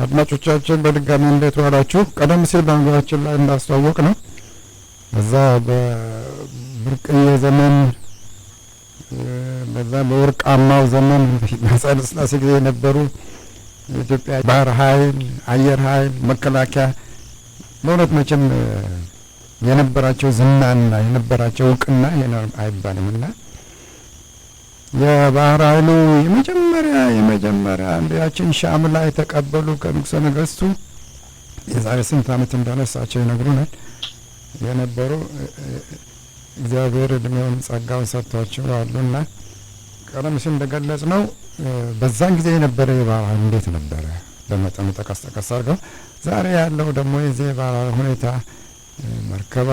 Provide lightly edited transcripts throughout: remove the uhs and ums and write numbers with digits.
አድማጮቻችን በድጋሚ እንዴት ዋላችሁ? ቀደም ሲል በመግቢያችን ላይ እንዳስተዋወቅ ነው በዛ በብርቅዬ ዘመን፣ በዛ በወርቃማው ዘመን በአፄ ኃይለ ሥላሴ ጊዜ የነበሩ የኢትዮጵያ ባህር ኃይል፣ አየር ኃይል፣ መከላከያ በእውነት መቼም የነበራቸው ዝናና የነበራቸው እውቅና ይሄ ነው አይባልም እና የባህር ኃይሉ የመጀመሪያ ያችን ሻምላ የተቀበሉ ከንጉሠ ነገሥቱ የዛሬ ስንት ዓመት እንደሆነ እሳቸው ይነግሩናል የነበሩ እግዚአብሔር እድሜውን ጸጋውን ሰጥቷቸው አሉና ቀደም ሲል እንደገለጽ ነው በዛን ጊዜ የነበረ የባህር ኃይል እንዴት ነበረ በመጠኑ ጠቀስ ጠቀስ አድርገው ዛሬ ያለው ደግሞ የዚህ የባህር ኃይል ሁኔታ መርከብ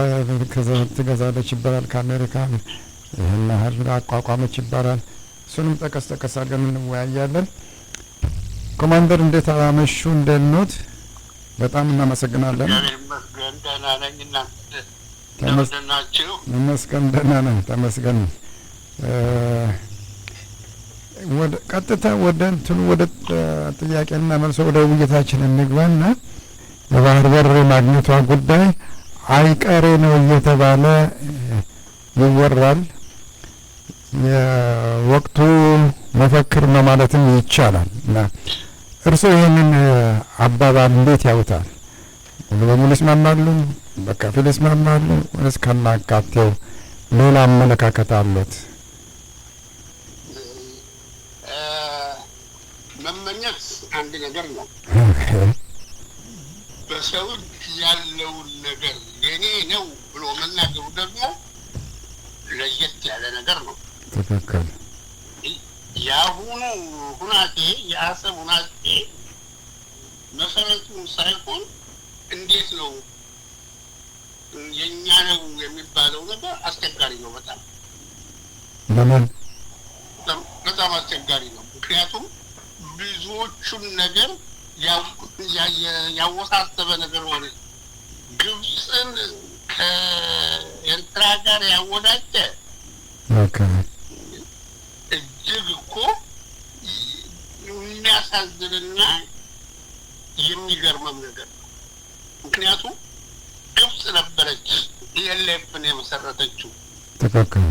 ትገዛለች ይባላል፣ ከአሜሪካ ይህን ያህል አቋቋመች ይባላል። እሱንም ጠቀስ ጠቀስ አድርገን እንወያያለን። ኮማንደር እንዴት አመሹ? እንዴት ኖት? በጣም እናመሰግናለን። እግዚአብሔር ይመስገን ደህና ነኝ። እናንተ እንደምን ናችሁ? ተመስገን ደህና ነን። ተመስገን። ወደ ቀጥታ ወደ እንትኑ ወደ ጥያቄና መልሶ ወደ ውይይታችን እንግባና የባህር በር ማግኘቷ ጉዳይ አይቀሬ ነው እየተባለ ይወራል። የወቅቱ መፈክር ነው ማለትም ይቻላል። እና እርስዎ ይህንን አባባል እንዴት ያዩታል? ሙሉ በሙሉ ይስማማሉ? በከፊል ይስማማሉ? ወይስ ከናካቴው ሌላ አመለካከት አሉት? መመኘት አንድ ነገር ነው። በሰው እጅ ያለውን ነገር የኔ ነው ብሎ መናገሩ ደግሞ ለየት ያለ ነገር ነው። ትክክል። የአሁኑ ሁናቴ የአሰብ ሁናቴ መሰረቱን ሳይሆን እንዴት ነው የእኛ ነው የሚባለው ነገር አስቸጋሪ ነው። በጣም ለምን በጣም አስቸጋሪ ነው። ምክንያቱም ብዙዎቹን ነገር ያወሳሰበ ነገር ሆነ። ግብፅን ከኤርትራ ጋር ያወዳጀ እጅግ እኮ የሚያሳዝንና የሚገርመም ነገር ነው። ምክንያቱም ግብፅ ነበረች ELF ን የመሰረተችው። ትክክል።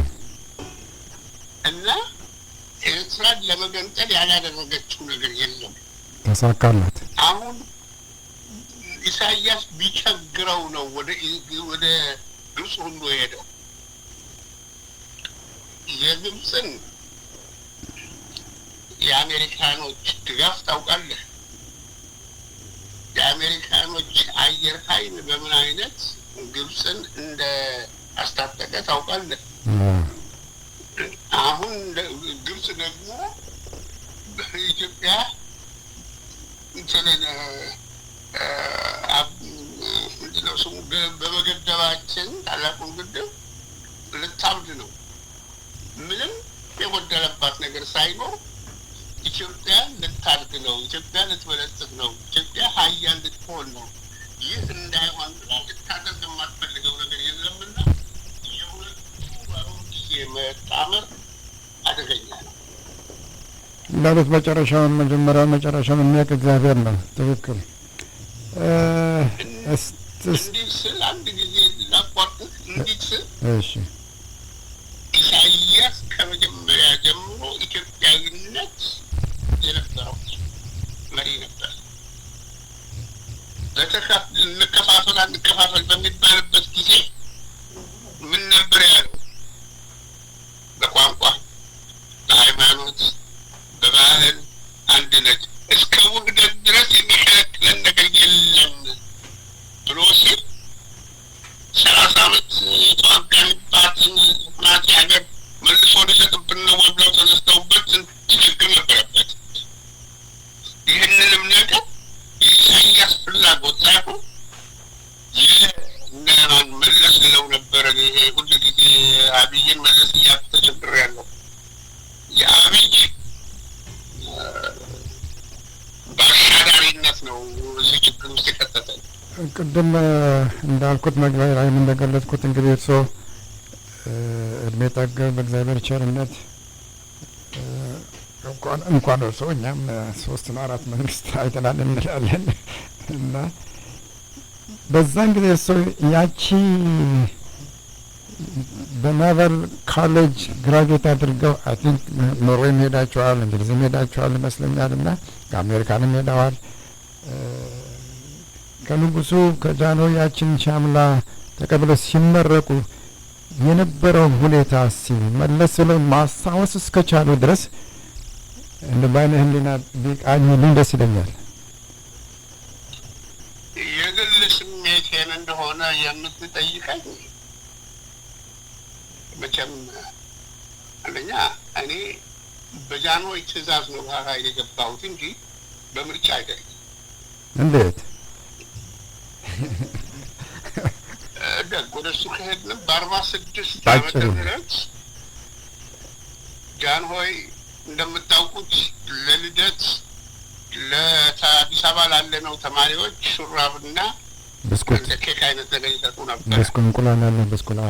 እና ኤርትራን ለመገንጠል ያላደረገችው ነገር የለም። ተሳካላት። አሁን ኢሳያስ ቢቸግረው ነው ወደ ግብፅ ሁሉ የሄደው። የግብፅን የአሜሪካኖች ድጋፍ ታውቃለህ። የአሜሪካኖች አየር ኃይል በምን አይነት ግብፅን እንደ አስታጠቀ ታውቃለህ። አሁን ግብፅ ደግሞ ኢትዮጵያ እንትንን ምንድነው ስሙ በመገደባችን ታላቁን ግድብ ልታብድ ነው። ምንም የጎደለባት ነገር ሳይኖር ኢትዮጵያ ልታድግ ነው፣ ኢትዮጵያ ልትበለጽግ ነው፣ ኢትዮጵያ ሀያል ልትሆን ነው። ይህ እንዳይሆን ብላ ልታደርግ የማትፈልገው ነገር የለምና የሁለቱ በአሁኑ ጊዜ መጣመር አደገኛ ነው። እንዳሉት መጨረሻውን መጀመሪያውን መጨረሻውን የሚያውቅ እግዚአብሔር ነው። ትክክል። እንዲህ ስል አንድ ጊዜ ላቋርጥህ። እንዲህ ስል እሺ፣ ኢሳያስ ከመጀመሪያ ጀምሮ ኢትዮጵያዊነት የነበረው መሪ ነበር። እንከፋፈል አንከፋፈል በሚባልበት ጊዜ ምን ነበር ያለው? በቋንቋ፣ በሃይማኖት፣ በባህል አንድነት እስከ ውህደት ድረስ የሚከለክለን ነገር የለም ብሎ ሲል 30 ዓመት የተዋጋንባትን ሁናቴ ሀገር መልሶ ሊሰጥብን ነው ብለው ተነስተውበት ችግር ነበረበት። ይህንንም ነገር የኢሳያስ ፍላጎት ሳይሆን የእነማን መለስ ብለው ነበረ። ይሄ ሁሉ ጊዜ አብይን መለስ እያልኩ ተቸግሬያለሁ። የአብይ በአሻጋሪነት ነው እዚህ ችግር ውስጥ የከተተን። ቅድም እንዳልኩት መግቢያ ላይ እንደገለጽኩት እንግዲህ እርስዎ እድሜ ጠገብ በእግዚአብሔር ቸርነት እንኳን እርስዎ እኛም ሶስት ነው አራት መንግስት አይተናል እንላለን። እና በዛን ጊዜ እርስዎ ያቺ በ Naval College graduate አድርገው I think ኖርዌይም ሄዳቸዋል፣ እንግሊዝም ሄዳቸዋል ይመስለኛል እና ከአሜሪካንም ሄደዋል። ከንጉሱ ከጃንሆይ ያችን ሻምላ ተቀብለው ሲመረቁ የነበረውን ሁኔታ ሲመለስ ብለው ማስታወስ እስከቻሉ ድረስ እንደ በዓይነ ሕሊና ቢቃኙልኝ ደስ ይለኛል። የግል ስሜቴን እንደሆነ የምትጠይቀኝ መቼም አንደኛ እኔ በጃንሆይ ትዕዛዝ ነው ባህር ኃይል የገባሁት እንጂ በምርጫ አይደለም። እንዴት? ደግ ወደ እሱ ከሄድንም በ46 ዓመተ ምህረት ጃንሆይ እንደምታውቁት ለልደት ለአዲስ አበባ ላለነው ተማሪዎች ሹራብና ብስኩት፣ ኬክ አይነት ነገር ይሰጡ ነበር። ብስኩት፣ እንቁላል ያለ ብስኩት።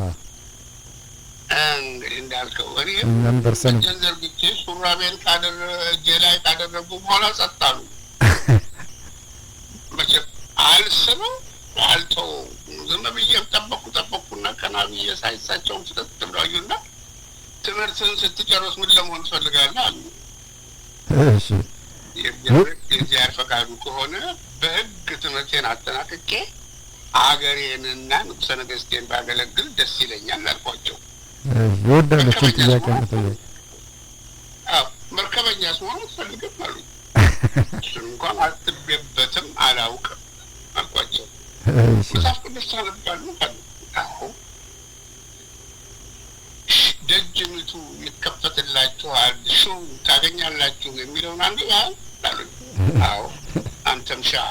እንግዲህ እንዳልከው እኔ እኛም ደርሰን እጄን ዘርግቼ ሹራቤን እጄ ላይ ካደረጉ በኋላ ጸጥ አሉ። መቼም አልስመው አልተወውም። ዝም ብዬ ጠበቅኩ ጠበቅኩና ቀና ብዬ ሳይሳቸውም ስጠጥ ብለው አዩና ትምህርትን ስትጨርስ ምን ለመሆን ትፈልጋለህ አሉ። እሺ የእግዚአብሔር ፈቃዱ ከሆነ በሕግ ትምህርቴን አጠናቅቄ አገሬንና ንጉሠ ነገሥቴን ባገለግል ደስ ይለኛል አልኳቸው። ይወዳሉ እችን ጥያቄ መጠየቅ። አዎ መርከበኛ ስሆን አትፈልግም አሉ። እሱን እንኳን አስቤበትም አላውቅም አልኳቸው። መጽሐፍ ቅዱስ ታነባለህ አሉ። አዎ። ደጅ ምቱ ይከፈትላችኋል፣ ሹ ታገኛላችሁ የሚለውን አንብበሃል አሉኝ። አዎ። አንተም ሻ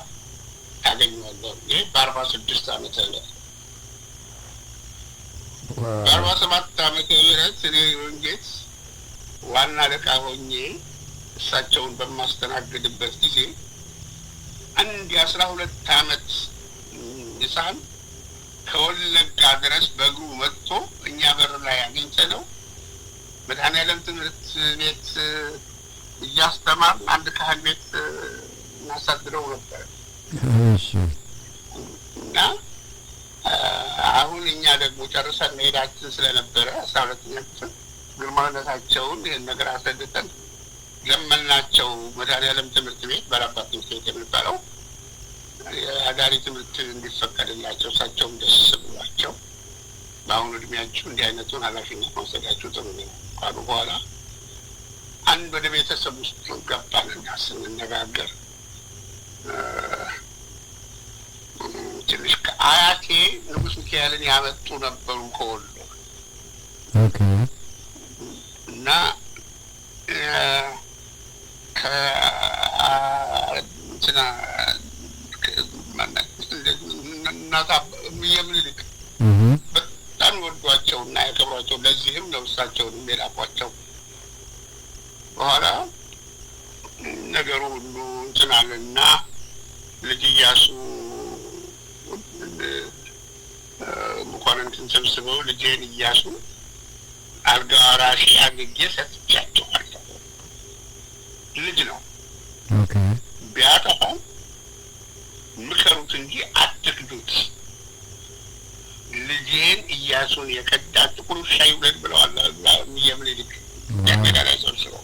ታገኘዋለህ። ይህ በ46 ዓመተ ምህረት፣ በ47 ዓመተ ምህረት እኔ ወንጌት ዋና አለቃ ሆኜ እሳቸውን በማስተናግድበት ጊዜ አንድ የ12 ዓመት ሕፃን ከወለጋ ድረስ በእግሩ መጥቶ እኛ በር ላይ አግኝተነው መድኃኔዓለም ትምህርት ቤት እያስተማርን አንድ ካህን ቤት እናሳድረው ነበር። እና አሁን እኛ ደግሞ ጨርሰን መሄዳችን ስለነበረ 12ኛ ክፍል ግርማዊነታቸውን ይህን ነገር አስረድተን ለመናቸው። መድኃኔዓለም ትምህርት ቤት ባላባት ትምህርት ቤት የሚባለው የአዳሪ ትምህርት እንዲፈቀድላቸው እሳቸውም ደስ ብሏቸው በአሁኑ እድሜያችሁ እንዲህ አይነቱን ኃላፊነት መውሰዳችሁ ጥሩ ነው ካሉ በኋላ አንድ ወደ ቤተሰብ ውስጥ ገባንና ስንነጋገር ትንሽ አያቴ ንጉሥ ሚካኤልን ያመጡ ነበሩ ከወሎ እና ከእንትና እናት የምኒልክ በጣም ወዷቸው እና ያከብሯቸው። ለዚህም ነው እሳቸውን የላኳቸው። በኋላ ነገሩ ሁሉ እንትን አለና ልጅ ኢያሱ መኳንንትን ሰብስበው ልጄን ኢያሱ አልጋ ወራሽ አድርጌ ሰጥቻቸዋለሁ። ልጅ ነው፣ ቢያጠፋም ምከሩት እንጂ አትክዱት። ልጄን ኢያሱን የከዳ ጥቁር ውሻ ይውለድ ብለዋል የምኒልክ ሜዳ ላይ ሰብስበው።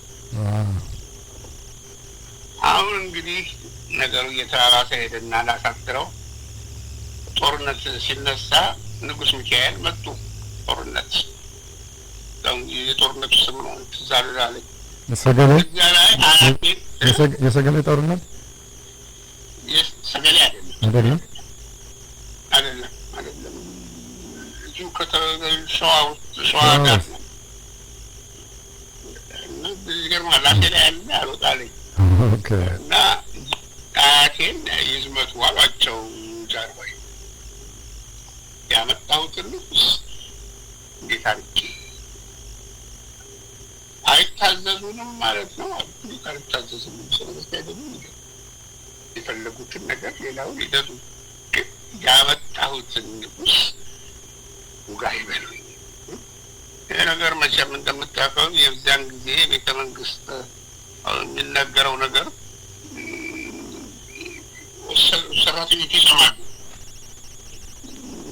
አሁን እንግዲህ ነገሩ እየተባባሰ ሄደና ላሳጥረው ጦርነት ሲነሳ ንጉሥ ሚካኤል መጡ። ጦርነት የጦርነቱ ስም ነው ትዝ አለኝ። የሰገሌ ጦርነት ሰገሌ አይደለም አይደለም አይደለም አይደለም። እዚሁ ሸዋ ውስጥ ሸዋ ጋር ነው። ይገርማል። አፌ ላይ ያለ አልወጣልኝ እና አያቴን ይዝመቱ አሏቸው ጃንሆይ። ያመጣሁትን ንጉሥ እንዴት አድርጌ አይታዘዙንም ማለት ነው? እንዴት አልታዘዝም? ስለዚህ አይደለም የፈለጉትን ነገር ሌላውን ይደሩ፣ ግን ያመጣሁትን ንጉሥ ውጋ ይበሉኝ። ይህ ነገር መቼም እንደምታውቀው የዚያን ጊዜ ቤተ መንግስት የሚነገረው ነገር ሰራተኞቹ ይሰማሉ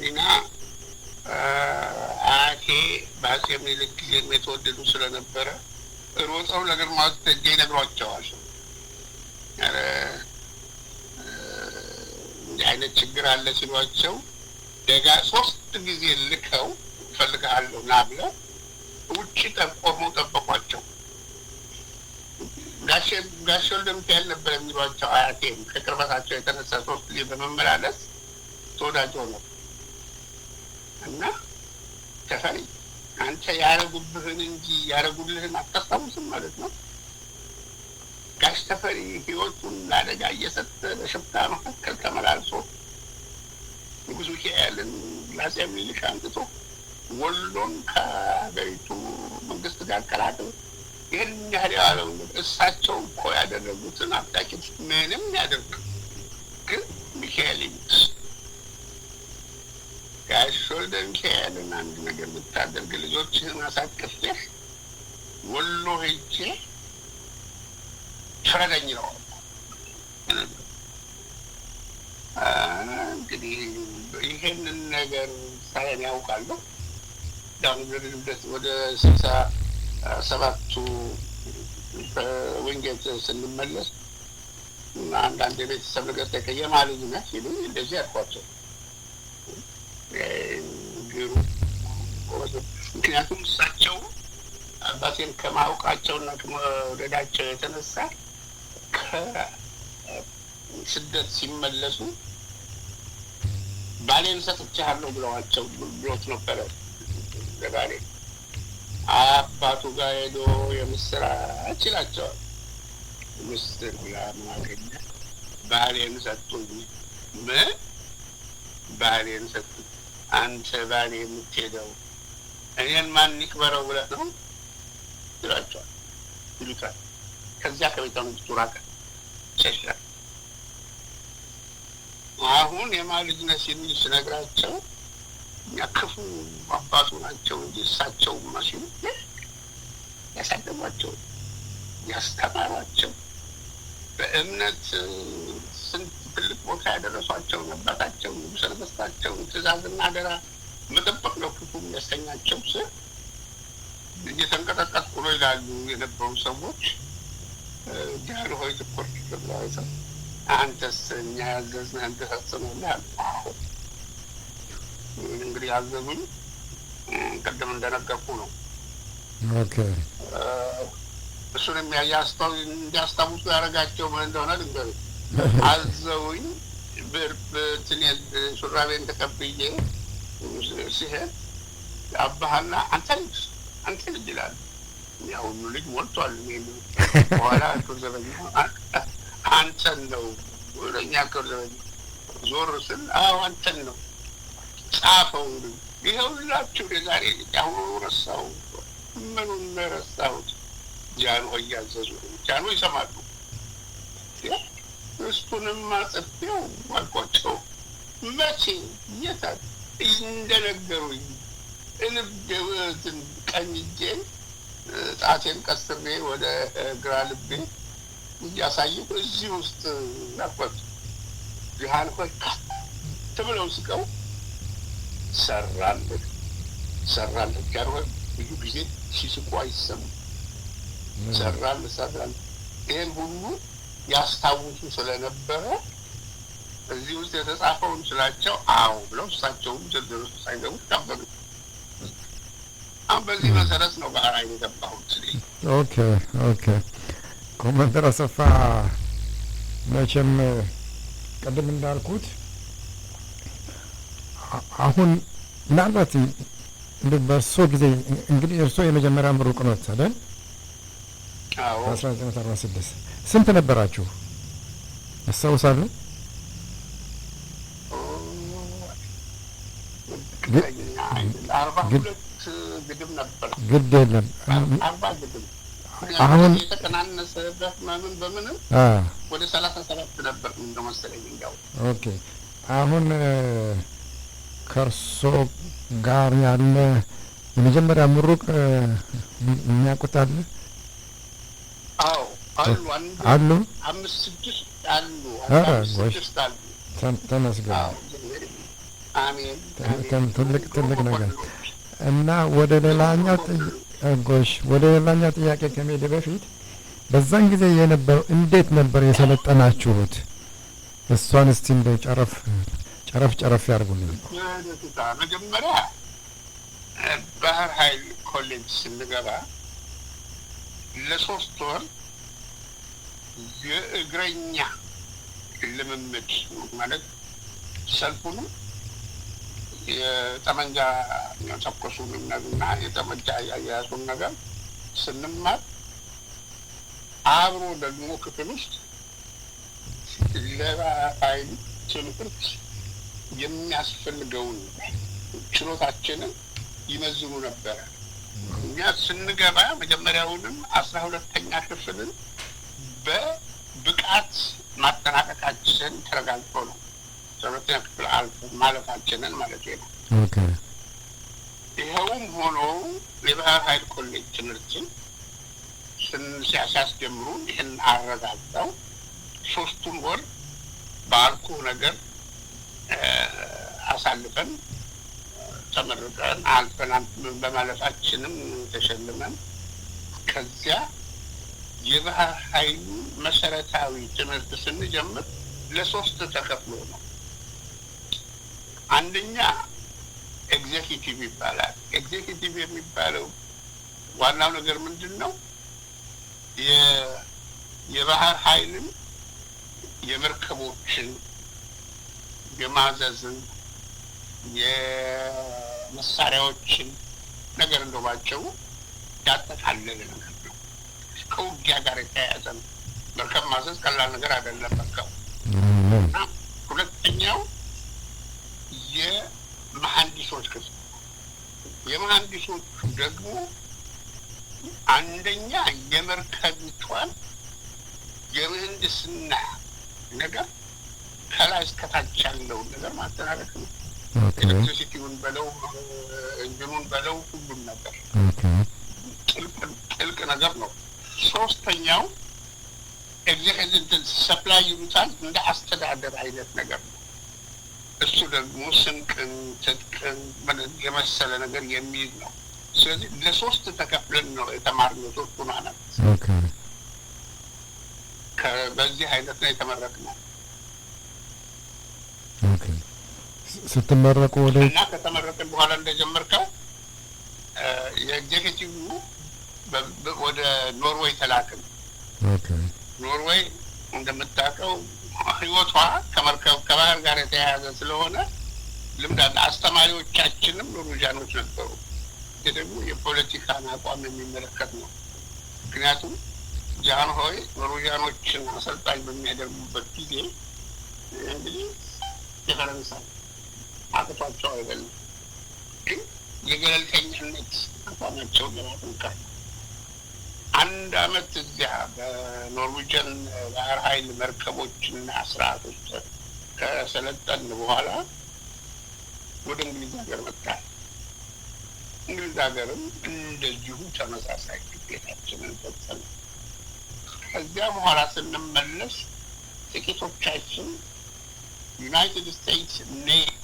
እና አያቴ በአፄ ምኒልክ ጊዜም የተወደዱ ስለነበረ ሮጠው ለግርማዊ እቴጌ ይነግሯቸዋል። ኧረ እንዲህ አይነት ችግር አለ ሲሏቸው ደጋ 3 ጊዜ ልከው እፈልግሃለሁ ና ብለው ውጭ ቆመው ጠበቋቸው። ጋሼ ወልደ ሚካኤል ነበር የሚሏቸው አያቴም ከቅርበታቸው የተነሳ 3 ጊዜ በመመላለስ ተወዳጅ ሆነው እና ተፈሪ አንተ ያረጉብህን እንጂ ያረጉልህን አታስታውስም ማለት ነው። ጋሽ ተፈሪ ህይወቱን ለአደጋ እየሰጠ በሽፍታ መካከል ተመላልሶ ንጉሥ ሚካኤልን ለአፄ ምኒልክ አምጥቶ ወሎን ከሀገሪቱ መንግስት ጋር ቀላቅሎ ይህን ያህል የዋለው እሳቸው እኮ ያደረጉትን አታውቂም። ምንም ያደርግ ግን ሚካኤል ይሙት ጋሽ ወልደ ሚካኤልን አንድ ነገር ብታደርግ ልጆችህን አሳቅፌህ ወሎ ሄጄ ፍረደኝ ነው። እንግዲህ ይሄንን ነገር ሳይን ያውቃለሁ። ወደ 67ቱ ወንጌል ስንመለስ አንዳንድ የቤተሰብ ነገር ተቀየማ ልጅ ነህ ሲሉኝ እንደዚህ አልኳቸው። ግሩ ምክንያቱም እሳቸው አባቴን ከማወቃቸውና ከመውደዳቸው የተነሳ ከስደት ሲመለሱ ባሌን ሰጥቼሃለሁ ብለዋቸው ብሎት ነበረ። ለባሌ አባቱ ጋር ሄዶ የምስራች ይላቸዋል። ምስር ብላ ምን ባሌን ሰጡኝ። ምን ባሌን ሰጡኝ? አንተ ባሌ የምትሄደው እኔን ማን ይቅበረው ብለህ ነው ይላቸዋል ይሉታል። ከዚያ ከቤተ መንግስቱ ራቀ፣ ሸሸ። አሁን የማን ልጅ ነህ ሲሉኝ ስነግራቸው እኛ ክፉ አባቱ ናቸው እንጂ እሳቸውማ ሲሉ ያሳደጓቸው ያስተማሯቸው በእምነት ስንት ትልቅ ቦታ ያደረሷቸው አባታቸው ንጉሠ ነገሥታቸውን ትእዛዝና አደራ መጠበቅ ነው ክፉ የሚያሰኛቸው ስል እየተንቀጠቀጥኩ ነው ይላሉ የነበሩ ሰዎች። ጃንሆይ ትኩር ብለው አይተው አንተስ እኛ ያዘዝንህ አንተ ፈጽመልሃል። እንግዲህ ያዘዙኝ ቅድም እንደነገርኩህ ነው። okay እሱን እንዲያስታውሱ ያደረጋቸው ምን እንደሆነ ልንገርህ። አዘውኝ ብርብትኔን ሱራቤን ተቀብዬ ሲሄድ አባህና አንተ ልጅ አንተ ልጅ ይላሉ። ያ ሁሉ ልጅ ሞልቷል። በኋላ ክብር ዘበኛ አንተን ነው ወደኛ ክብር ዘበኛ ዞር ስል አዎ አንተን ነው ጻፈው። ይኸውላችሁ የዛሬ ልጅ አሁኑ ረሳው። ምኑን ረሳሁት? ጃንሆይ ያዘዙ ጃንሆይ ይሰማሉ። እሱንማ ጽፌው አልኳቸው። መቼ የት እንደነገሩኝ ልብ ቀኝ እጄን ጣቴን ቀስሬ ወደ ግራ ልቤ እያሳየሁ እዚህ ውስጥ አልኳቸው። ጃንሆይ ከት ብለው ስቀው ሰራልህ ሰራልህ። ጃንሆይ ብዙ ጊዜ ሲስቁ አይሰሙም። ሰራልህ ሰራልህ። ይህን ሁሉ ያስታውሱ ስለነበረ እዚህ ውስጥ የተጻፈውን ስላቸው አዎ ብለው እሳቸውም ዝርዝር ውስጥ ሳይገቡ ተቀበሉ። አሁን በዚህ መሰረት ነው ባህር ኃይል የገባሁት። okay okay። ኮማንደር አሰፋ መቼም ቅድም እንዳልኩት አሁን ምናልባት በእርሶ ጊዜ እንግዲህ እርሶ የመጀመሪያ ምሩቅ ኖት አይደል? አዎ። በ1946 ስንት ነበራችሁ ያስታውሳሉ? 42 ግድም ነበር። ግድ የለም 40 ግድም አሁን የተቀናነሰ በህመምም በምንም ወደ 37 ነበር እንደመሰለኝ እንዲያው። okay አሁን ከእርሶ ጋር ያለ የመጀመሪያ ምሩቅ የሚያውቁት አለ? አዎ አሉ፣ አንድ አሉ። አምስት ስድስት አሉ። ኧረ አምስት ጎሽ። ስድስት አሉ። ተመስገን። አዎ፣ አሜን አሜን። ትልቅ ትልቅ ነገር። መኮንኖች። እና ወደ ሌላኛው ጎሽ፣ ወደ ሌላኛው ጥያቄ ከመሄድ በፊት በዛን ጊዜ የነበረው እንዴት ነበር የሰለጠናችሁት? እሷን እስቲ እንደው ጨረፍ ጨረፍ ጨረፍ ያርጉልኝ። በደስታ። መጀመሪያ ባህር ኃይል ኮሌጅ ስንገባ ለ3 ወር የእግረኛ ልምምድ፣ ማለት ሰልፉንም የጠመንጃ ተኮሱንም እና የጠመንጃ አያያዙን ነገር ስንማር አብሮ ደግሞ ክፍል ውስጥ ለባህር ኃይል ትምህርት የሚያስፈልገውን ችሎታችንን ይመዝኑ ነበረ። እኛ ስንገባ መጀመሪያውንም 12ኛ ክፍልን በብቃት ማጠናቀቃችን ተረጋግጦ ነው። 12ኛ ክፍል አልፎ ማለፋችንን ማለት ነው። ይኸውም ሆኖ የባህር ኃይል ኮሌጅ ትምህርትን ሲያስጀምሩ ይህን አረጋግጠው 3ቱን ወር ባልኩ ነገር አሳልፈን ተመርቀን አልፈን በማለፋችንም ተሸልመን ከዚያ የባህር ኃይሉ መሰረታዊ ትምህርት ስንጀምር ለሶስት ተከፍሎ ነው። አንደኛ executive ይባላል። Executive የሚባለው ዋናው ነገር ምንድን ነው? የባህር ኃይልን የመርከቦችን የማዘዝን፣ የመሳሪያዎችን ነገር እንደው ባጭሩ ያጠቃለለ ነገር ነው። ከውጊያ ጋር የተያያዘ ነው። መርከብ ማዘዝ ቀላል ነገር አይደለም። መርከብ እና ሁለተኛው የመሀንዲሶች ክፍል። የመሀንዲሶቹ ደግሞ አንደኛ የመርከቢቷን የምህንድስና ነገር ከላይ እስከታች ያለውን ነገር ማጠናቀቅ ነው። Electricity ውን በለው፣ engine ኑን በለው፣ ሁሉም ነገር ጥልቅ ጥልቅ ነገር ነው። ሶስተኛው executive supply ይሉታል። እንደ አስተዳደር አይነት ነገር ነው። እሱ ደግሞ ስንቅን፣ ትጥቅን የመሰለ ነገር የሚይዝ ነው። ስለዚህ ለሶስት ተከፍለን ነው የተማርነው ሶስቱን አመት። በዚህ አይነት ነው የተመረቅነው። Okay፣ ስትመረቁ ወደ እና ከተመረቅን በኋላ እንደጀመርከው የ executive ወደ ኖርዌይ ተላክን። ኖርዌይ እንደምታውቀው ሕይወቷ ከመርከብ ከባህር ጋር የተያያዘ ስለሆነ ልምድ አለ። አስተማሪዎቻችንም ኖርዌጃኖች ነበሩ። ይህ ደግሞ የፖለቲካን አቋም የሚመለከት ነው። ምክንያቱም ጃንሆይ ኖርዌጃኖችን አሰልጣኝ በሚያደርጉበት ጊዜ እንግዲህ የፈረንሳይ አቅቷቸው አይደለም፣ ግን የገለልተኛነት አቋማቸውን ለማጠንከር አንድ አመት እዚያ በ Norwegian ባህር ኃይል መርከቦችና ስርዓቶች ከሰለጠን በኋላ ወደ እንግሊዝ ሀገር መጣን። እንግሊዝ ሀገርም እንደዚሁ ተመሳሳይ ግዴታችንን ፈጸምን። ከዚያ በኋላ ስንመለስ ጥቂቶቻችን United States Navy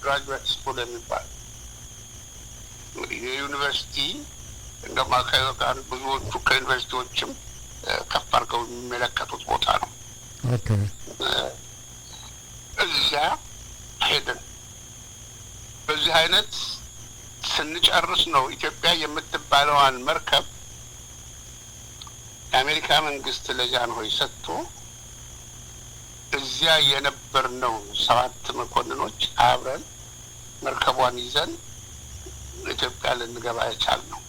Graduate School የሚባል እንግዲህ የዩኒቨርሲቲ እንደማ ብዙዎቹ ከዩኒቨርሲቲዎችም ከፍ አድርገው የሚመለከቱት ቦታ ነው። እዚያ ሄድን። በዚህ አይነት ስንጨርስ ነው ኢትዮጵያ የምትባለዋን መርከብ የአሜሪካ መንግስት ለጃንሆይ ሰጥቶ እዚያ የነበርነው ሰባት መኮንኖች አብረን መርከቧን ይዘን ኢትዮጵያ ልንገባ የቻልነው።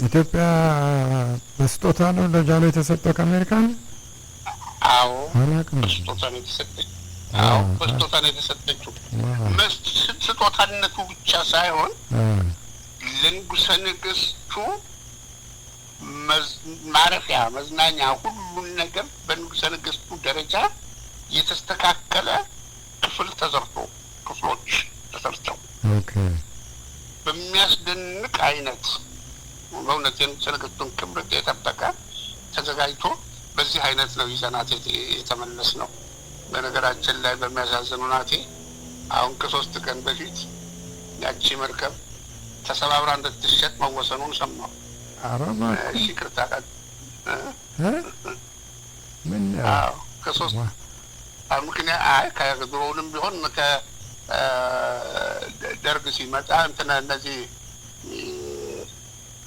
ኢትዮጵያ በስጦታ ነው ለጃንሆይ የተሰጠው ከአሜሪካን? አዎ። አላውቅም። በስጦታ ነው የተሰጠች። አዎ፣ በስጦታ ነው የተሰጠችው። ስጦታነቱ ብቻ ሳይሆን ለንጉሰ ነገስቱ ማረፊያ፣ መዝናኛ፣ ሁሉን ነገር በንጉሰ ነገስቱ ደረጃ የተስተካከለ ክፍል ተሰርቶ፣ ክፍሎች ተሰርተው በሚያስደንቅ አይነት በእውነት የንጉሰ ነገስቱን ክብር የጠበቀ ተዘጋጅቶ በዚህ አይነት ነው ይዘናት የተመለስ ነው። በነገራችን ላይ በሚያሳዝን ሁናቴ አሁን ከ3 ቀን በፊት ያቺ መርከብ ተሰባብራ እንድትሸጥ መወሰኑን ሰማሁ። ኧረ እባክህ! እሺ፣ ይቅርታ እ? ምን? አዎ፣ ከሶስት ምክንያት አይ ከድሮውንም ቢሆን ከደርግ ሲመጣ እንትን እነዚህ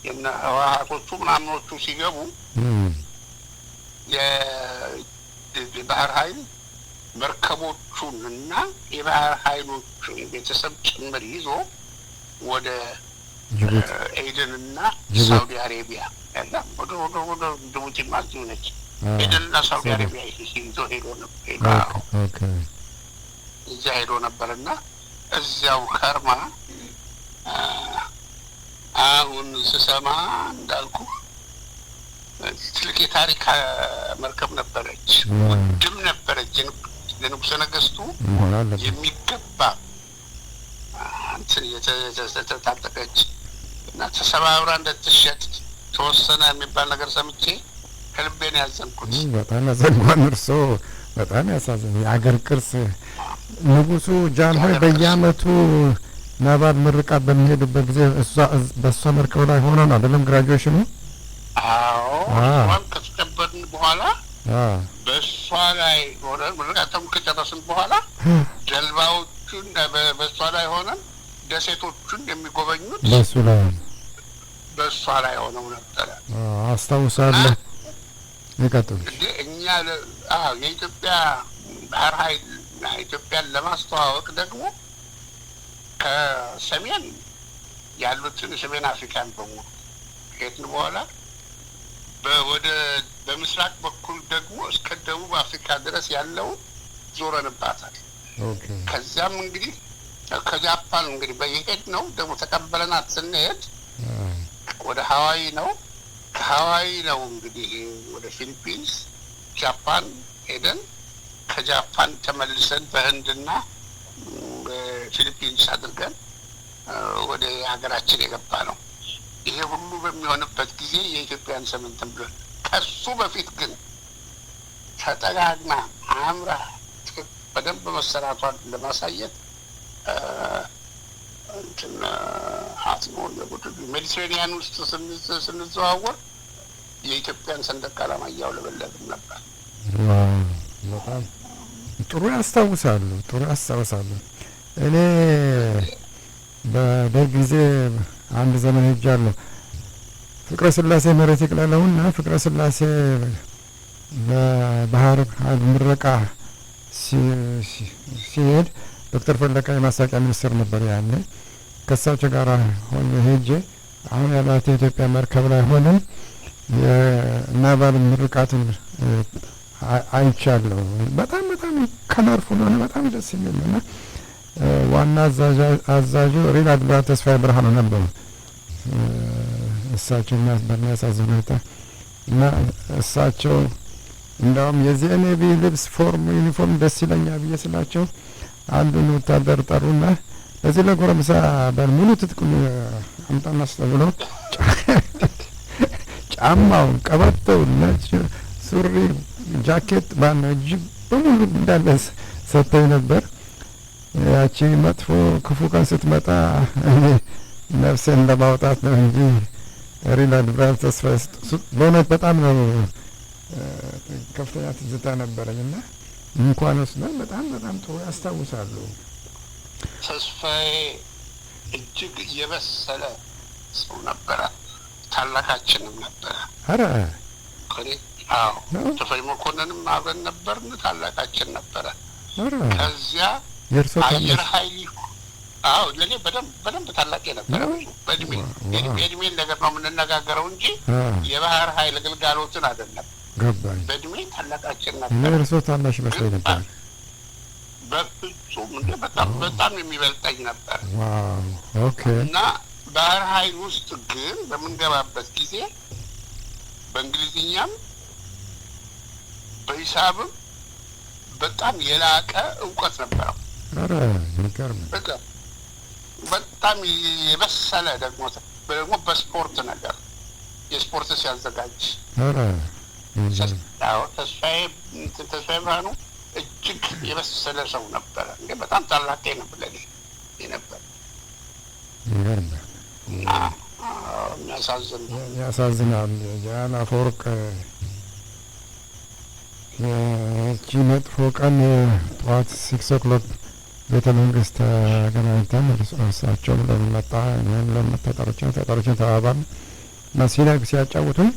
የነ ህወሀቶቹ ምናምኖቹ ሲገቡ የባህር ኃይል መርከቦቹን እና የባህር ኃይሎቹን ቤተሰብ ጭምር ይዞ ወደ ጅቡቲ። ኤደን እና ጅቡቲ። ሳውዲ አሬቢያ ያለ ወደ ጅቡቲ እዚሁ ነች። ኤደን እና ሳውዲ አሬቢያ ይዞ ሄዶ ሄዶ እዚያ ሄዶ ነበር እና እዚያው ከርማ አሁን ስሰማ እንዳልኩ ትልቅ የታሪክ መርከብ ነበረች፣ ውድም ነበረች። ለንጉሠ ነገሥቱ መሆን አለበት። የሚገባ እንትን የተታጠቀች እና ተሰባብራ እንደትሸጥ ተወሰነ የሚባል ነገር ሰምቼ ከልቤን ያዘንኩት። በጣም ያዘንጓል። እርስዎ በጣም ያሳዝን። የአገር ቅርስ ንጉሱ ጃንሆይ በየአመቱ naval ምርቃት በሚሄዱበት ጊዜ እሷ በእሷ መርከብ ላይ ሆኖ ነው አይደለም graduation ኑ? አዎ፣ እሷን ከተቀበልን በኋላ በእሷ ላይ ሆነን ምርቃቱን ከጨረስን በኋላ ጀልባዎቹን በእሷ ላይ ሆነን ደሴቶቹን የሚጎበኙት በእሱ ላይ በእሷ ላይ ሆነው ነበረ። አስታውሳለሁ። ይቀጥሉ። እንዴ እኛ አዎ የኢትዮጵያ ባህር ኃይል እና ኢትዮጵያን ለማስተዋወቅ ደግሞ ከሰሜን ያሉትን ሰሜን አፍሪካን በሙሉ ከሄድን በኋላ ወደ በምስራቅ በኩል ደግሞ እስከ ደቡብ አፍሪካ ድረስ ያለውን ዞረንባታል። ከዚያም እንግዲህ ከጃፓን እንግዲህ በየሄድ ነው ደግሞ ተቀበለናት ስንሄድ ወደ ሀዋይ ነው። ከሀዋይ ነው እንግዲህ ወደ ፊሊፒንስ፣ ጃፓን ሄደን ከጃፓን ተመልሰን በህንድና ፊሊፒንስ አድርገን ወደ ሀገራችን የገባ ነው። ይሄ ሁሉ በሚሆንበት ጊዜ የኢትዮጵያን ስም እንትን ብሎ ከሱ በፊት ግን ተጠጋግና አምራ በደንብ መሰራቷን ለማሳየት እንትን አትሞ ሜዲትሬኒያን ውስጥ ስንዘዋወር የኢትዮጵያን ሰንደቅ ዓላማ እያውለበለብን ነበር። በጣም ጥሩ ያስታውሳሉ። ጥሩ ያስታውሳሉ። እኔ በደርግ ጊዜ አንድ ዘመን ሄጃለሁ። ፍቅረ ስላሴ መሬት ይቅለለውና ፍቅረ ስላሴ በባህር ኃይል ምረቃ ሲሄድ ዶክተር ፈለቀ የማስታወቂያ ሚኒስትር ነበር ያኔ። ከእሳቸው ጋር ሆኜ ሄጄ አሁን ያላት የኢትዮጵያ መርከብ ላይ ሆነን የ naval ምርቃትን አይቻለሁ። በጣም በጣም colorful ሆነ፣ በጣም ደስ የሚል ነው እና ዋና አዛዡ Rear Admiral ተስፋዬ ብርሃኑ ነበሩ። እሳቸው በሚያሳዝን ሁኔታ እና እሳቸው እንዲያውም የዚህ navy ልብስ form ዩኒፎርም ደስ ይለኛል ብዬ ስላቸው አንዱን ወታደር ጠሩና ለዚህ ለጎረምሳ በሙሉ ትጥቁን አምጣና ስጠው ብለው ጫማውን፣ ቀበቶውን፣ ነጭ ሱሪ፣ ጃኬት ባነው እጅ በሙሉ እንዳለ ሰጥተው ነበር። ያቺ መጥፎ ክፉ ቀን ስትመጣ እኔ ነፍሴን ለማውጣት ነው እንጂ Rear Admiral ተስፋዬ በእውነት በጣም ነው ከፍተኛ ትዝታ ነበረኝ እና እንኳን ወስደን በጣም በጣም ጥሩ ያስታውሳሉ። ተስፋዬ እጅግ የበሰለ ሰው ነበረ። ታላቃችንም ነበረ። አረ! ከኔ አዎ፣ ተፈሪ መኮንንም አብረን ነበርን። ታላቃችን ነበረ። አረ! ከዚያ የእርሶ አየር ታናሽ? ኃይል፣ አዎ፣ ለእኔ በደንብ በደንብ ታላቄ ነበረ። በእድሜ የእድሜን ነገር ነው የምንነጋገረው እንጂ የባህር ኃይል ግልጋሎትን አይደለም። ገባኝ። በእድሜ ታላቃችን እኔ ነበረ። እርሶ ታናሽ ይመስለኝ ነበር። በፍጹም እንደ በጣም በጣም የሚበልጠኝ ነበር። Wow, okay። እና ባህር ኃይል ውስጥ ግን በምንገባበት ጊዜ በእንግሊዝኛም በሂሳብም በጣም የላቀ እውቀት ነበረው። አረ የሚገርም! በጣም በጣም የበሰለ ደግሞ በስፖርት ነገር የስፖርት ሲያዘጋጅ አረ! ተስፋዬ ተስፋዬ ብርሃኑ እጅግ የበሰለ ሰው ነበረ። እንደ በጣም ታላቅ ነበር ለኔ የነበረ። ይገርማል። የሚያሳዝን ያሳዝናል። ጃን አፈወርቅ ያቺ መጥፎ ቀን ጠዋት 6 o'clock ቤተ መንግስት ተገናኝተን እሳቸውም ለምን መጣ፣ እኔም ለምን ተጠርቼ ተጠርቼ ተባባልን እና ሲነግ ሲያጫውቱኝ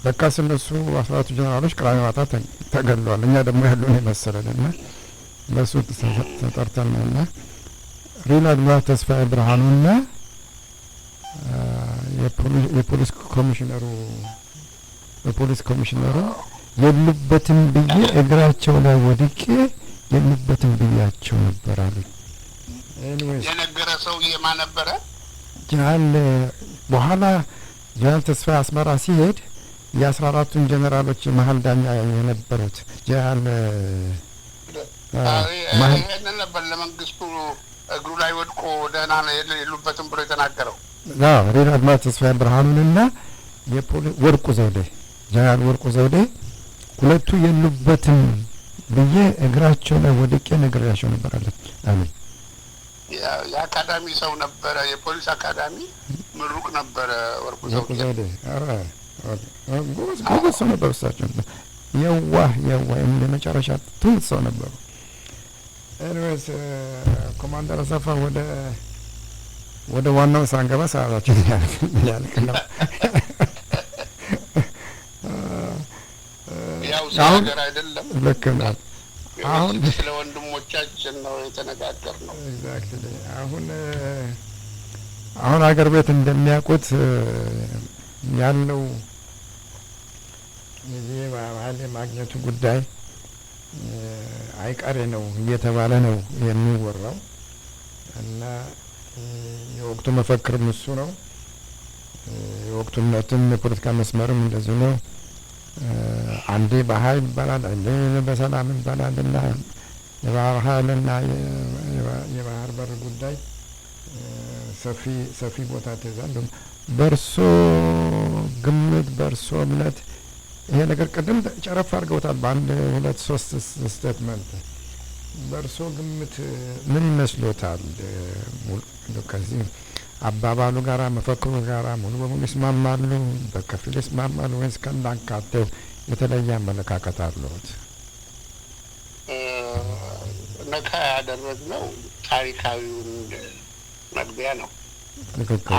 ለካስ እነሱ 14ቱ ጀነራሎች ቅዳሜ ማታ ተገድለዋል። እኛ ደግሞ ያሉን የመሰለን እና ለእሱ ተጠርተን ነው እና Rear Admiral ተስፋዬ ብርሃኑና የፖሊስ ኮሚሽነሩ የሉበትም ብዬ እግራቸው ላይ ወድቄ የሉበትም ብያቸው ነበር አሉኝ። Anyways የነገረ ሰውዬ ማን ነበረ? ጀነራል በኋላ ጀነራል ተስፋዬ አስመራ ሲሄድ የ14ቱን ጀነራሎች መሀል ዳኛ የነበሩት ጀነራል ይሄንን ነበር ለመንግስቱ እግሩ ላይ ወድቆ ደህና ነው የሉበትም ብሎ የተናገረው። Rear Admiral ተስፋዬ ብርሃኑንና የፖሊስ ወርቁ ዘውዴ፣ ጀነራል ወርቁ ዘውዴ፣ ሁለቱ የሉበትም ብዬ እግራቸው ላይ ወድቄ ነግሬያቸው ነበር አሉኝ። የአካዳሚ ሰው ነበረ፣ የፖሊስ አካዳሚ ምሩቅ ነበረ ወርቁ ወርቁ ዘውዴ። ዘውዴ ኧረ ጎበዝ ጎበዝ ሰው ነበሩ። እሳቸው የዋህ የዋህ የመጨረሻ ትሁት ሰው ነበሩ። Anyways ኮማንደር አሰፋ፣ ወደ ዋናው ሳንገባ ሰዓታችን ሊያልቅ ነው። ያው ስለ አሁን ሀገር አይደለም። ልክ ነው። አሁን ስለ ወንድሞቻችን ነው የተነጋገርነው። Exactly። አሁን ሀገር ቤት እንደሚያውቁት ያለው የዚህ ባህል የማግኘቱ ጉዳይ አይቀሬ ነው እየተባለ ነው የሚወራው እና የወቅቱ መፈክርም እሱ ነው። የወቅቱ እምነትም የፖለቲካ መስመርም እንደዚሁ ነው። አንዴ በኃይል ይባላል፣ አንዴ በሰላም ይባላል እና የባህር ኃይልና የባህር በር ጉዳይ ሰፊ ሰፊ ቦታ ትይዛል። በእርሶ ግምት፣ በእርሶ እምነት ይሄ ነገር ቅድም ጨረፍ አድርገውታል በአንድ ሁለት ሶስት statement። በእርሶ ግምት ምን ይመስሎታል? ከዚህ አባባሉ ጋራ መፈክሩ ጋራ ሙሉ በሙሉ ይስማማሉ? በከፊል ይስማማሉ? ወይስ ከናካቴው የተለየ አመለካከት አለዎት? ነካ ያደረግነው ታሪካዊውን መግቢያ ነው።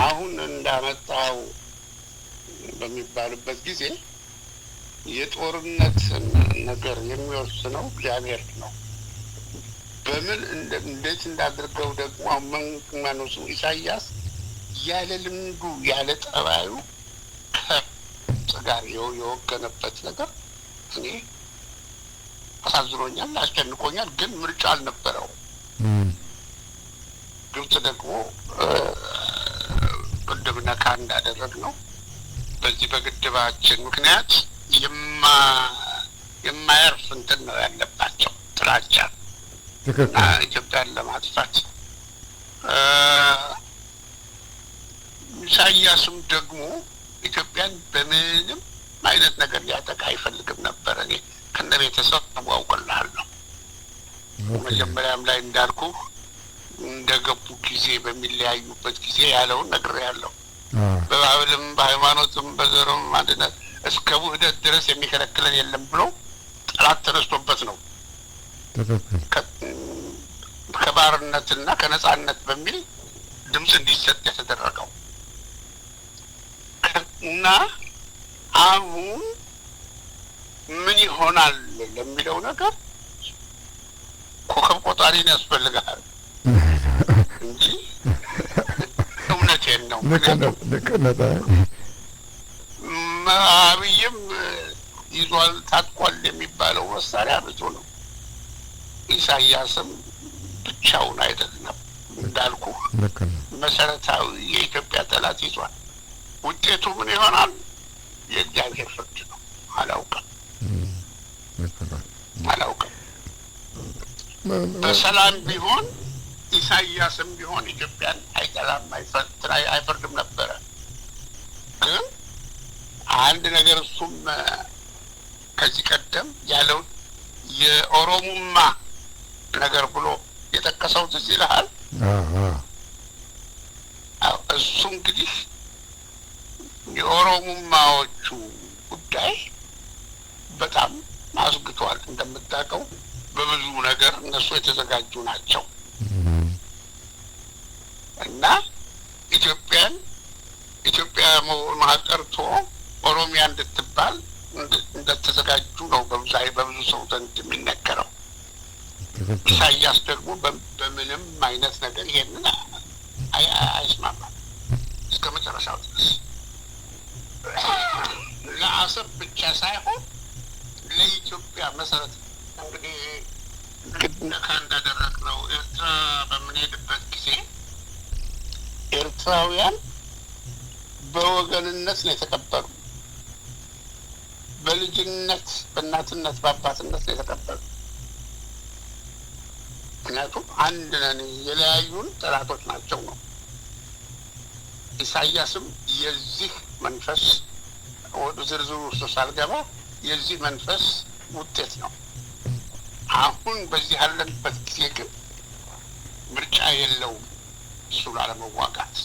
አሁን እንዳመጣው በሚባልበት ጊዜ የጦርነት ነገር የሚወስነው እግዚአብሔር ነው። በምን እንዴት እንዳድርገው ደግሞ ማነው ስሙ ኢሳያስ ያለ ልምዱ ያለ ጠባዩ ከግብጽ ጋር የወገነበት ነገር እኔ አሳዝኖኛል፣ አስጨንቆኛል። ግን ምርጫ አልነበረው። ግብጽ ደግሞ ቅድም ነካ እንዳደረግ ነው በዚህ በግድባችን ምክንያት የማያርፍ እንትን ነው ያለባቸው ጥላቻ እና ኢትዮጵያን ለማጥፋት ኢሳያስም ደግሞ ኢትዮጵያን በምንም አይነት ነገር ሊያጠቃ አይፈልግም ነበር። እኔ ከነ ቤተሰቡ አውቅልሃለሁ። መጀመሪያም ላይ እንዳልኩ እንደገቡ ጊዜ በሚለያዩበት ጊዜ ያለውን ነግሬሃለሁ። በባህልም በሃይማኖትም በዘርም አንድነት እስከ ውህደት ድረስ የሚከለክለን የለም ብሎ ጠላት ተነስቶበት ነው ከባርነትና ከነጻነት በሚል ድምፅ እንዲሰጥ የተደረገው። እና አሁን ምን ይሆናል ለሚለው ነገር ኮከብ ቆጣሪን ያስፈልግሃል እንጂ እውነቴን ነው። ልክ ነው። አብይም ይዟል ታጥቋል የሚባለው መሳሪያ ብዙ ነው። ኢሳያስም ብቻውን አይደለም፣ እንዳልኩ መሰረታዊ የኢትዮጵያ ጠላት ይዟል። ውጤቱ ምን ይሆናል? የእግዚአብሔር ፍርድ ነው። አላውቅም፣ አላውቅም። በሰላም ቢሆን ኢሳያስም ቢሆን ኢትዮጵያን አይጠላም፣ አይፈርድም ነበረ። ግን አንድ ነገር እሱም ከዚህ ቀደም ያለውን የኦሮሙማ ነገር ብሎ የጠቀሰው ትዝ ይልሃል? እሱ እንግዲህ የኦሮሙማዎቹ ጉዳይ በጣም አስግቷል። እንደምታውቀው በብዙ ነገር እነሱ የተዘጋጁ ናቸው እና ኢትዮጵያን ኢትዮጵያ መሆኗ ቀርቶ ኦሮሚያ እንድትባል እንደተዘጋጁ ነው በብዙ ሰው ዘንድ የሚነገረው። ኢሳያስ ደግሞ በምንም አይነት ነገር ይሄንን አይስማማም እስከ መጨረሻው ድረስ። ለአሰብ ብቻ ሳይሆን ለኢትዮጵያ መሰረት እንግዲህ ነካ እንዳደረግነው ኤርትራ በምንሄድበት ጊዜ ኤርትራውያን በወገንነት ነው የተቀበሉ። በልጅነት በእናትነት በአባትነት ነው የተቀበሉ። ምክንያቱም አንድ ነን፣ የለያዩን ጠላቶች ናቸው ነው። ኢሳያስም የዚህ መንፈስ ወደ ዝርዝሩ ውስጥ ሳልገባ የዚህ መንፈስ ውጤት ነው። አሁን በዚህ ያለንበት ጊዜ ግን ምርጫ የለውም፣ እሱ ላለመዋጋት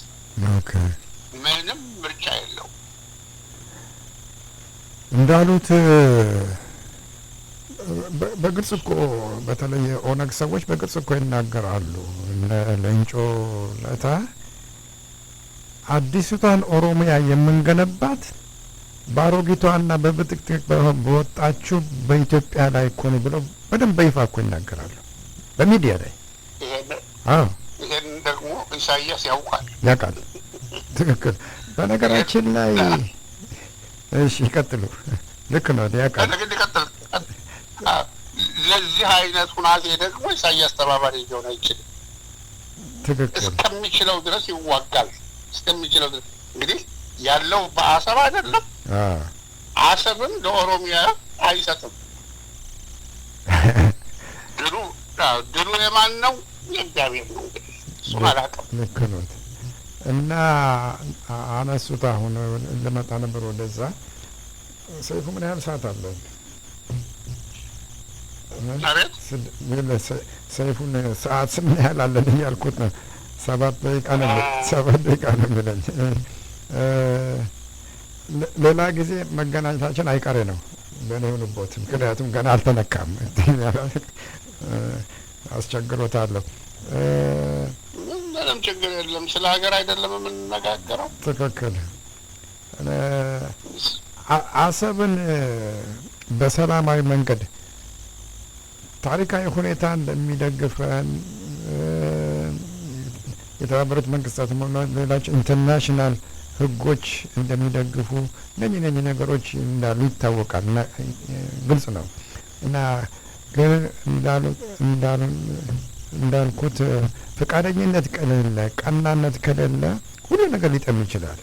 ምንም ምርጫ የለውም። እንዳሉት በግልጽ እኮ በተለይ የኦነግ ሰዎች በግልጽ እኮ ይናገራሉ። ሌንጮ ለታ አዲስቷን ኦሮሚያ የምንገነባት በአሮጊቷና በብጥቅጥቅ በወጣችው በኢትዮጵያ ላይ እኮ ነው ብለው በደንብ በይፋ እኮ ይናገራሉ በሚዲያ ላይ። ይሄን ደግሞ ኢሳያስ ያውቃል ያውቃል። ትክክል። በነገራችን ላይ እሺ፣ ይቀጥሉ። ልክ ነው፣ ያውቃል። ለዚህ አይነት ሁናቴ ደግሞ ኢሳያስ ተባባሪ ሊሆን አይችልም። ትክክል። እስከሚችለው ድረስ ይዋጋል። እስከሚችለው ድረስ እንግዲህ ያለው በአሰብ አይደለም። አሰብን ለኦሮሚያ አይሰጥም። ድሉ ድሉ የማን ነው? የእግዚአብሔር ነው። እንግዲህ እሱን አላውቅም። ልክ ነው። እና አነሱት። አሁን ልመጣ ነበር ወደዛ። ሰይፉ ምን ያህል ሰዓት አለን? ሰይፉን ሰዓት ምን ያህል አለን እያልኩት ነው። 7 ደቂቃ ነው፣ 7 ደቂቃ ነው የሚለኝ። ሌላ ጊዜ መገናኘታችን አይቀሬ ነው በእኔ ይሁንቦት፣ ምክንያቱም ገና አልተነካም፣ አስቸግሮታለሁ። ምንም ችግር የለም። ስለ ሀገር አይደለም የምንነጋገረው። ትክክል። አሰብን በሰላማዊ መንገድ ታሪካዊ ሁኔታ እንደሚደግፈን የተባበሩት መንግስታት ሆነ ሌሎች international ህጎች እንደሚደግፉ እነኚህ ነገሮች እንዳሉ ይታወቃል፣ ግልጽ ነው። እና ግን እንዳልኩት ፈቃደኝነት ከሌለ፣ ቀናነት ከሌለ ሁሉ ነገር ሊጠም ይችላል።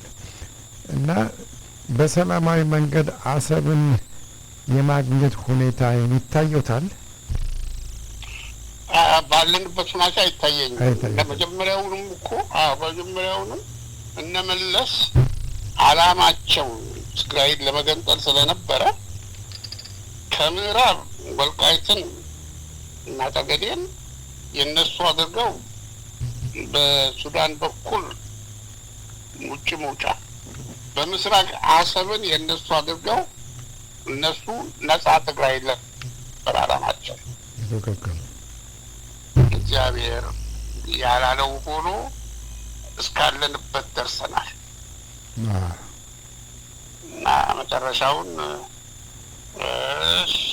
እና በሰላማዊ መንገድ አሰብን የማግኘት ሁኔታ ይታየታል? ባለንበት ሁኔታ አይታየኝም። መጀመሪያውንም እኮ መጀመሪያውንም እነመለስ አላማቸው ትግራይን ለመገንጠል ስለነበረ ከምዕራብ ወልቃይትን እና ጠገዴን የነሱ አድርገው በሱዳን በኩል ውጭ መውጫ፣ በምስራቅ አሰብን የነሱ አድርገው እነሱ ነጻ ትግራይ ነበር አላማቸው። እግዚአብሔር ያላለው ሆኖ እስካለንበት ደርሰናል። እና መጨረሻውን እሱ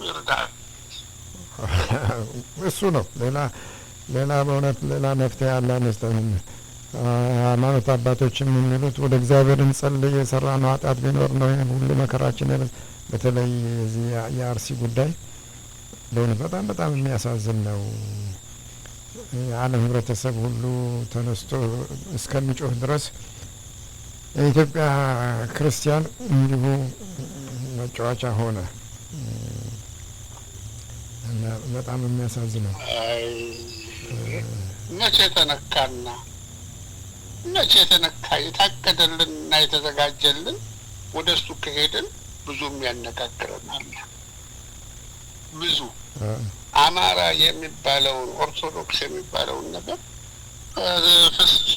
ይርዳል። እሱ ነው። ሌላ ሌላ በእውነት ሌላ መፍትሄ ያለ አይመስለኝም። ሃይማኖት አባቶችም የሚሉት ወደ እግዚአብሔር እንጸልይ፣ የሰራነው ኃጢአት ቢኖር ነው ይሄን ሁሉ መከራችን። በተለይ የዚህ የአርሲ ጉዳይ በእውነት በጣም በጣም የሚያሳዝን ነው። የዓለም ህብረተሰብ ሁሉ ተነስቶ እስከሚጮህ ድረስ የኢትዮጵያ ክርስቲያን እንዲሁ መጫወቻ ሆነ እና በጣም የሚያሳዝነው። መቼ ተነካና መቼ ተነካ? የታቀደልንና የተዘጋጀልን ወደ እሱ ከሄድን ብዙ የሚያነጋግረናል። ብዙ አማራ የሚባለውን፣ ኦርቶዶክስ የሚባለውን ነገር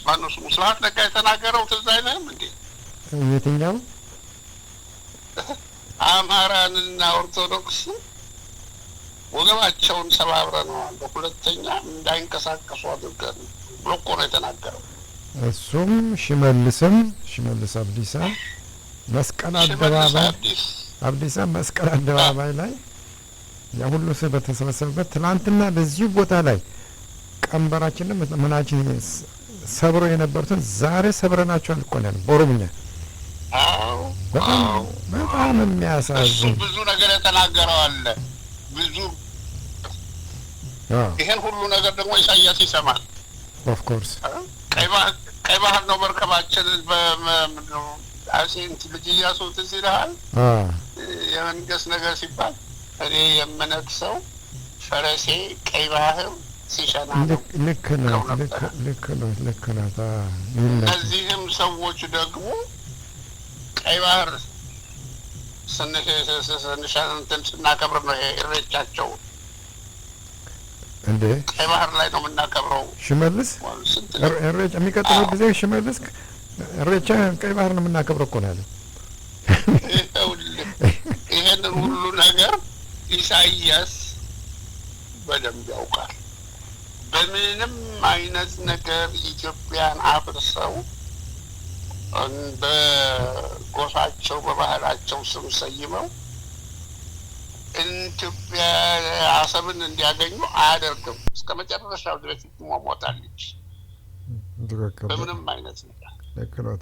ማነው ስሙ ስብሐት ነጋ የተናገረው ትዝ አይልህም እንዴ? የትኛው? አማራንና ኦርቶዶክስን ወገባቸውን ሰባብረነዋል፣ ሁለተኛ እንዳይንቀሳቀሱ አድርገን ብሎ እኮ ነው የተናገረው። እሱም ሽመልስም፣ ሽመልስ አብዲሳ መስቀል ሽመልስ አደባባይ አብዲስ አብዲሳ መስቀል አደባባይ ላይ ያ ሁሉ ሰው በተሰበሰበበት ትናንትና በዚሁ ቦታ ላይ ቀንበራችንን ምናችን ሰብረው የነበሩትን ዛሬ ሰብረናቸዋል እኮ ነው ያለው በኦሮምኛ። በጣም በጣም እሱ የሚያሳዝን። ብዙ ነገር የተናገረው አለ፣ ብዙ። ይሄን ሁሉ ነገር ደግሞ ኢሳያስ ይሰማል። Of course. ቀይ ባህር ነው መርከባችንን በምንድን ነው አጼ እንትን ልጅ ኢያሱ ትዝ ይልሃል? የመንገስ ነገር ሲባል እኔ የምነግሰው ፈረሴ ቀይ ባህር ሲሸና ነው። ልክ ነው። ብለው ነበረ። ልክ ነው፣ ልክ ነው። ይል ነበር። እነዚህም ሰዎች ደግሞ ቀይ ባህር እንትን ስናከብር ነው ይሄ ኢሬቻቸው። እንዴ? ቀይ ባህር ላይ ነው የምናከብረው። ሽመልስ ስንት ኢሬቻ የሚቀጥለው ጊዜ ሽመልስ ኢሬቻ ቀይ ባህር ነው የምናከብረው እኮ ነው ያለው። ይኸውልህ፣ ይሄንን ሁሉ ነገር ኢሳይያስ በደንብ ያውቃል። በምንም አይነት ነገር ኢትዮጵያን አፍርሰው በጎሳቸው በባህላቸው ስም ሰይመው ኢትዮጵያ አሰብን እንዲያገኙ አያደርግም። እስከ መጨረሻው ድረስ ትሟሟታለች። ትክክል። በምንም አይነት ነገር። ልክ ነው።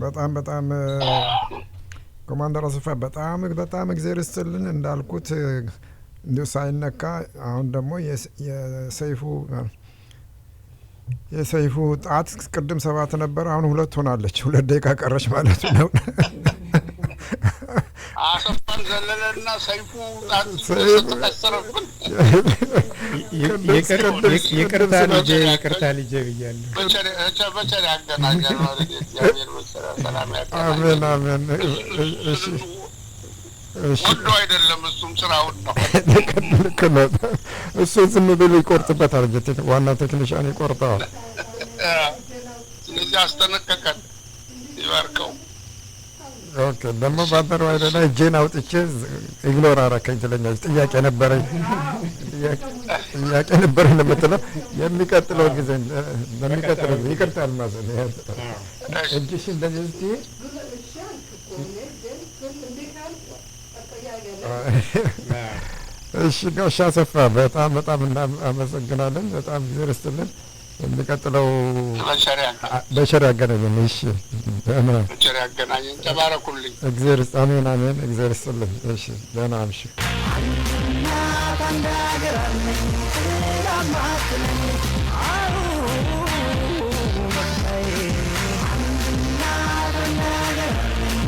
በጣም በጣም ኮማንደር አሰፋ፣ በጣም በጣም እግዜር ይስጥልን። እንዳልኩት እንዲሁ ሳይነካ አሁን ደግሞ የሰይፉ ጣት ቅድም 7 ነበር፣ አሁን 2 ሆናለች። 2 ደቂቃ ቀረች ማለት ነው። አሰፋን ዘለለና ሰይፉ ጣት ተቀሰረብን። ይቅርታ ልጄ፣ ይቅርታ ልጄ ብያለሁ። በቸር ያገናኘን ማለት እግዚአብሔር በቸር ሰላም አሜን። ያገናኘን። አሜን። እሺ እሺ። ወዶ አይደለም፣ እሱም ስራውን ነው። ልክ ነው። እሱ ዝም ብሎ ይቆርጥበታል። ዋና ቴክኒሻን ይቆርጠዋል። ስለዚህ አስጠነቀቀን። ይባርከው። Okay፣ ደግሞ ባልደረባዬ ላይ እጄን አውጥቼ ignore አረከኝ ትለኛለች። ጥያቄ ነበረኝ ነው የምትለው። የሚቀጥለው ጊዜ፣ በሚቀጥለው ጊዜ፣ ይቅርታ አልማዝ፣ እጅሽ እንደዚህ ስትይ። እሺ ጋሽ አሰፋ፣ በጣም በጣም እናመሰግናለን። በጣም ጊዜ ይስጥልን። የሚቀጥለው በቸር ያገናኘን። በቸር ያገናኘን። እሺ ደህና። በቸር ያገናኘን። ተባረኩልኝ። እግዚአብሔር ይስጥ። አሜን አሜን። እግዚአብሔር ይስጥልን። እሺ ደህና አምሽ። እናት አንድ ሀገር አለኝ ጥላ አው መካዬ። እናት አንድ ሀገር አለኝ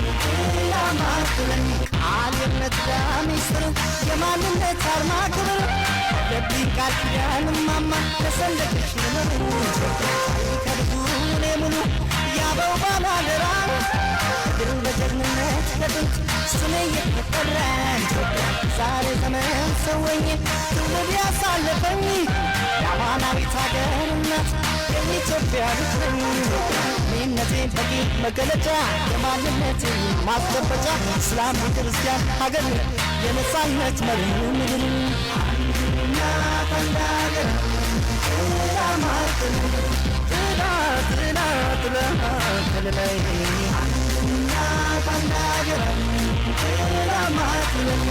ጥላ ማትለኝ ቃል የእምነት ሚስጥር የማንነት አርማ ክብር ለብኝ ቃል ኪዳን ማማ ለሰንደቅሽ ንምር ከብዙ እኔ ሙሉ ያበው ባላደራ ድል በጀግንነት ከጥንት ስሜ እየተጠራ ዛሬ ዘመን ሰወኝ ትውልድ ያሳለፈኝ የአማናዊት ሀገር እናት የኢትዮጵያ ልጅ ነኝ። እኔነቴ በቂ መገለጫ የማንነቴ ማስጨበጫ እስላም ክርስቲያን ሀገር የነጻነት መሪ ምድር እናት አንድ ሀገር ጥላ ጥላ ጥላ ጥላ ከለላይ እናት አንድ ሀገር ጥላ ማትለኝ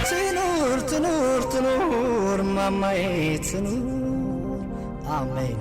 ትኑር ትኑር ትኑር ማማዬ ትኑር አሜን።